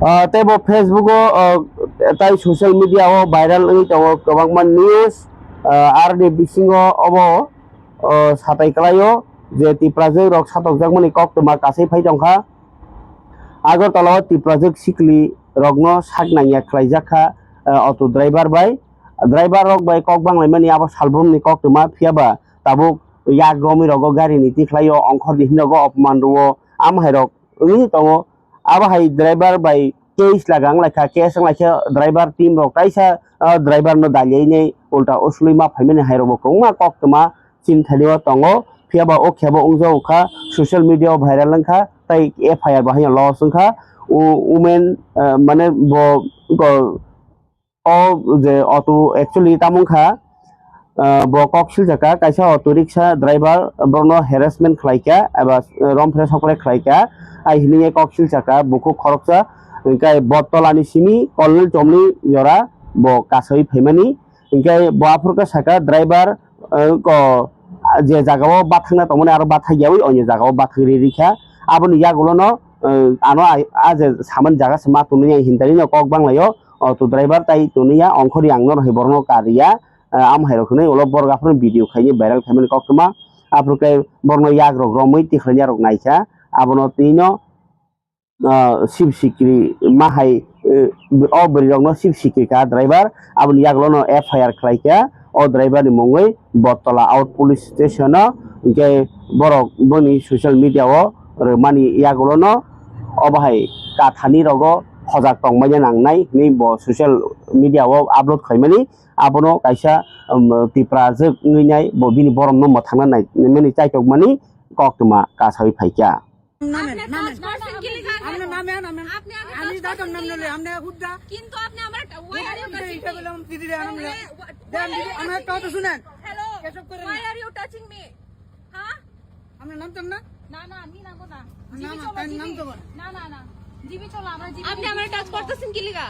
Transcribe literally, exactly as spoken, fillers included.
Ah, tei bo Facebook o, ah, tai social media o viral wngwi tongo kwbangma news, ah, aroni bisingo obo, ah, satai kwlaio je Tiprajwk rok satokjakmani koktwma kasai phai tongkha. Agartala o Tiprajwk sikli rokno sak nangya khlaijak kha, ah, auto driver bai. Driver rok bai kok banglaimani abo salbrumni koktwma, phiyaba tabuk yak romwi rogo garini tikhlaio, ongkhorni hwnwi rogo opman rwo, amo hai rok wngwi tongo. Abo hai driver bai case laga wnglaikha, case wnglaikhe driver team rok kaisa, ah, driver no daliyainai ulta usulwi ma phaimani hai rokbo kwbangma koktwma chini thani o tongo. Phiyaba o khebo wngjago kha, social media o viral wngkha, tai F I R bo haino loss wngkha. U-, women, ah, mane bo, bo, o je auto actually tamo wngkha, ah, bo kok silsaka, kaisa auto rickshaw driver borokno harassment khlaikha eba, ah, romphre sokre khlaikha, ai hinwi kok silsaka bukhuk khoroksa, hwnkhe Bottola ni simi Kolnel chomni jora bo kasui phaimani, hwnkhe bo aphuru khe saka driver, ah, ko, ah, je jaga o bathakna tongmani aro bathakyawi onyo jaga o bathak ri rikha, aboni yagulono, ah, ano ai, ah, je samani jaga se ma tonwi hinwi kok banglaio. Auto driver tai toniya ongkhorwi ang norok hai borokno kariya, ah, amo hai rok hinwi ulo borok aphuru video khaini viral khaimani koktwma. Aphuru khe borokno yak rok romwi tikhlaiya rok naikha, abono twino, ah, sib sikri ma hai, eh, o bwrwi rokno sib sikri kha driver, aboni yagulono F I R khlaikha o driver ni mungwi Bottola out police station o, hwnkhe borok boni social media o rwmani yagulono obo hai kathani rogo hojak tongmani nangnai hinwi bo social media o upload khlaimani. Abono kaisa, um, Tiprajwk wngwi nai bo bini boromno mwthangna nai mani chaitokmani koktwma kasawi phaikha. নামেন, নামেন। আপনি আগে কাজ করছেন কি লেগা? আপনি নামেন, নামেন। আপনি আগে আমি কাজ যাইতাম করছেন নাম কি নিলে, লেগা? আপনি হুদ্দা। কিন্তু আপনি আমার একটা, why are you touching me? দিদি, আমার একটা কথা শুনেন। Hello, এসব করেন না। Why are you touching me? হ্যাঁ? আমরা নামতাম না? না, না, আমি নামবো না। না, জিবি না, চলো, তাই জিবি। নামতে পারো। না, না, না। জিবি চলো, আমরা জিবি আপনি আমার কাজ করতেছেন কি লিগা?